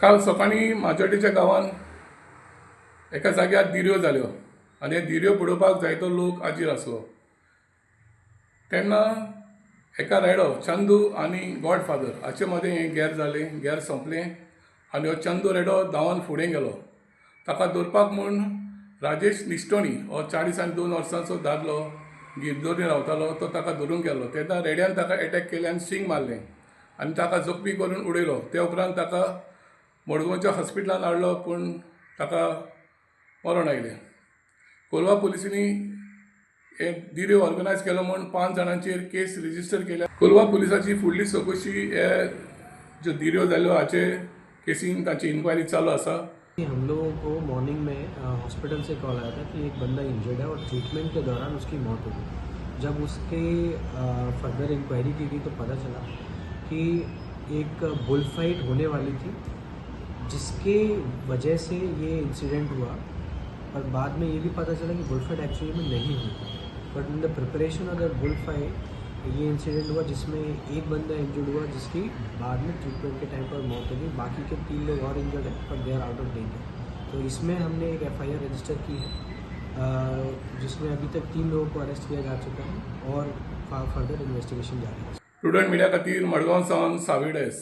काल सकाळीं माजोड्डेच्या गांवांत एका जाग्यार धिरयो जाल्यो आनी हे धिरयो पळोवपाक जायतो लोक हाजीर आसलो. तेन्ना एका रेडो चंदू आनी गॉडफादर हाचे मदें हें गेर जालें. गेर सोंपलें आनी हो चंदू रेडो धांवन फुडें गेलो. ताका धरपाक म्हूण राजेश निश्टोणी हो 42 वर्सांचो दादलो गिरदोरी रावतालो, तो ताका धरूंक गेलो. तेन्ना रेड्यान ताका एटॅक केलें आनी शींग मारलें आनी ताका जखमी करून उडयलो. ते उपरांत ताका मडगांवच्या हॉस्पिटलांत हाडलो, पूण ताका मरण आयलें. कोलवा पुलिसांनी हे धिरयो ऑर्गनायज केलो म्हूण 5 जाणांचेर केस रजिस्टर केल्या. कोलवा पुलिसाची फुडली चवकशी हे ज्यो धिरयो जाल्यो हाचे केसीन तांची इन्क्वायरी चालू आसा. हम लोगों को मॉर्निंग में हॉस्पिटल से कॉल आया था कि एक बंदा इंजर्ड है और ट्रीटमेंट के दौरान उसकी मौत हो गई. जब उसके फर्दर इंक्वायरी की गई तो पता चला कि एक बुल फाइट होने वाली थी, जिसके वजह से ये इंसिडेंट हुआ और बाद में ये भी पता चला कि बुल फाइट एक्चुअली में नहीं हुई, but in the preparation of the bull fight ये इंसिडेंट हुआ, जिसमें एक बंदा इंजर्ड हुआ, जिसकी बाद में ट्रीटमेंट के टाइम पर मौत हो गई. बाकी के तीन लोग और इंजर्ड हैं, पर they are out of danger. तो इसमें हमने एक एफआईआर रजिस्टर की है, जिसमें अभी तक तीन लोगों को अरेस्ट किया जा चुका है और फर्दर इन्वेस्टिगेशन जारी है. प्रुडंट मिडिया खातीर मडगांव सावन साविडेस.